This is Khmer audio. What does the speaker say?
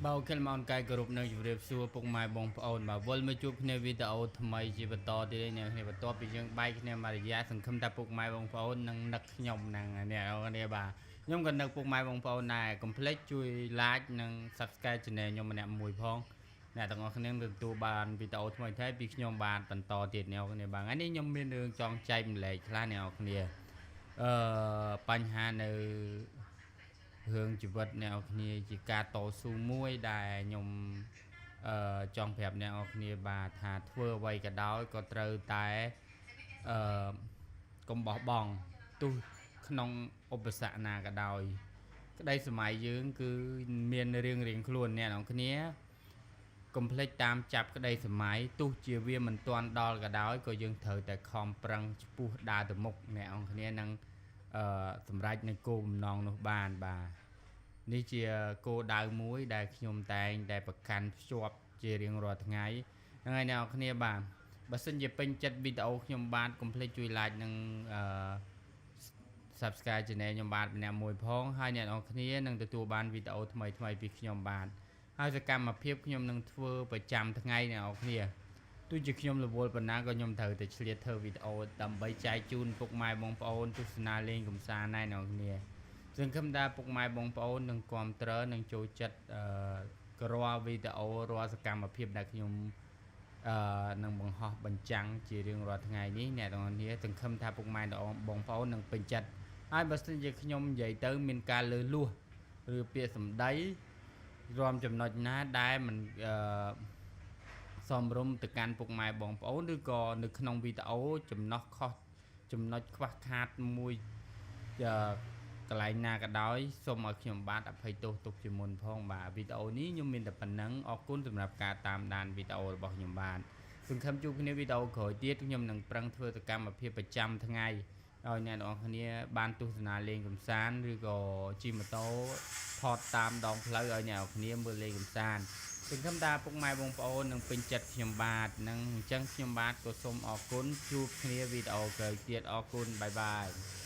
បាទ OK មកកាយគោរពនៅជម្រាបសួរពុកម៉ែបងប្អូនបាទវិលមកជួបគ្នាវីដេអូថ្មីជាបន្តទៀតនេះគ្នាបន្ទាប់ពីយើងបែកគ្នាមួយរយៈសង្ឃឹមថាពុកម៉ែបងប្អូននឹងនឹកខ្ញុំហ្នឹងអ្នកនរគ្នាបាទខ្ញុំក៏នឹកពុកម៉ែបងប្អូនដែរកុំភ្លេចជួយ like និង Subscribe Channel ខ្ញុំម្នាក់មួយផងអ្នកទាំងអស់គ្នានឹងទទួលបានវីដេអូថ្មីៗពីខ្ញុំបាទបន្តទៀតអ្នកនរគ្នាបាទថ្ងៃនេះខ្ញុំមានរឿងចង់ចែកម្លែកខ្លះអ្នកនរគ្នាអឺបញ្ហានៅ រឿងជីវិតអ្នកនរគ្នាជាការតស៊ូមួយដែលខ្ញុំអឺចង់ប្រាប់អ្នកនរគ្នាបាទថាធ្វើអ្វីក៏ដោយក៏ត្រូវតែអឺកុំបោះបង់ទោះក្នុងឧបសគ្គណាក៏ដោយ ក្តីសម័យយើងគឺមានរឿងរៀងខ្លួនអ្នកនរគ្នាកុំភ្លេចតាមចាប់ក្តីសម័យទោះជាវាមិនទាន់ដល់ក៏ដោយក៏យើងត្រូវតែខំប្រឹងឆ្ពោះដើរទៅមុខអ្នកនរគ្នានឹងអឺសម្រេចនៅគោលបំណងនោះបានបាទនេះជាគោលដៅមួយដែលខ្ញុំតែងតែប្រកាន់ភ្ជាប់ជារៀងរាល់ថ្ងៃហ្នឹងហើយអ្នកនរគ្នាបាទបើសិនជាពេញចិត្តវីដេអូខ្ញុំបាទកុំភ្លេចជួយ like និងអឺ Subscribe Channel ខ្ញុំបាទម្នាក់មួយផងហើយអ្នកនរគ្នានឹងទទួលបានវីដេអូថ្មីថ្មីពីខ្ញុំបាទហើយសកម្មភាពខ្ញុំនឹងធ្វើប្រចាំថ្ងៃអ្នកនរគ្នាទោះជាខ្ញុំរវល់ប៉ុណ្ណាក៏ខ្ញុំត្រូវតែឆ្លៀតធ្វើវីដេអូដើម្បីចែកជូនពុកម៉ែបងប្អូនទស្សនាលេងកម្សាន្តដែរអ្នកនរគ្នាសង្ឃឹមថាពុកម៉ែបងប្អូននឹងគាំទ្រនិងចូលចិត្តអឺរាល់វីដេអូរាល់សកម្មភាពដែលខ្ញុំ អឺនឹងបង្ហោះបញ្ចាំងជារៀងរាល់ថ្ងៃនេះអ្នកទាំងអស់គ្នាសង្ឃឹមថាពុកម៉ែបងប្អូននឹងពេញចិត្តហើយបើសិនជាខ្ញុំនិយាយទៅមានការលើសលួសឬពាក្យសម្ដីរួមចំណុចណាដែលមិនអឺសមរម្យទៅកាន់ពុកម៉ែបងប្អូនឬក៏នៅក្នុងវីដេអូចំណោះខុសចំណុចខ្វះខាតមួយកន្លែងណាក៏ដោយសូមឲ្យខ្ញុំបាទអភ័យទោសទុកជាមុនផងបាទវីដេអូនេះខ្ញុំមានតែប៉ុណ្ណឹងអរគុណសម្រាប់ការតាមដានវីដេអូរបស់ខ្ញុំបាទសង្ឃឹមជួបគ្នាវីដេអូក្រោយទៀតខ្ញុំនឹងប្រឹងធ្វើសកម្មភាពប្រចាំថ្ងៃឲ្យអ្នកនរគ្នាបានទស្សនាលេងកម្សាន្តឬក៏ជិះម៉ូតូថតតាមដងផ្លូវឲ្យអ្នកនរគ្នាមើលលេងកម្សាន្តសង្ឃឹមថាពុកម៉ែបងប្អូននឹងពេញចិត្តខ្ញុំបាទនឹងអញ្ចឹងខ្ញុំបាទក៏សូមអរគុណជួបគ្នាវីដេអូក្រោយទៀតអរគុណ bye bye.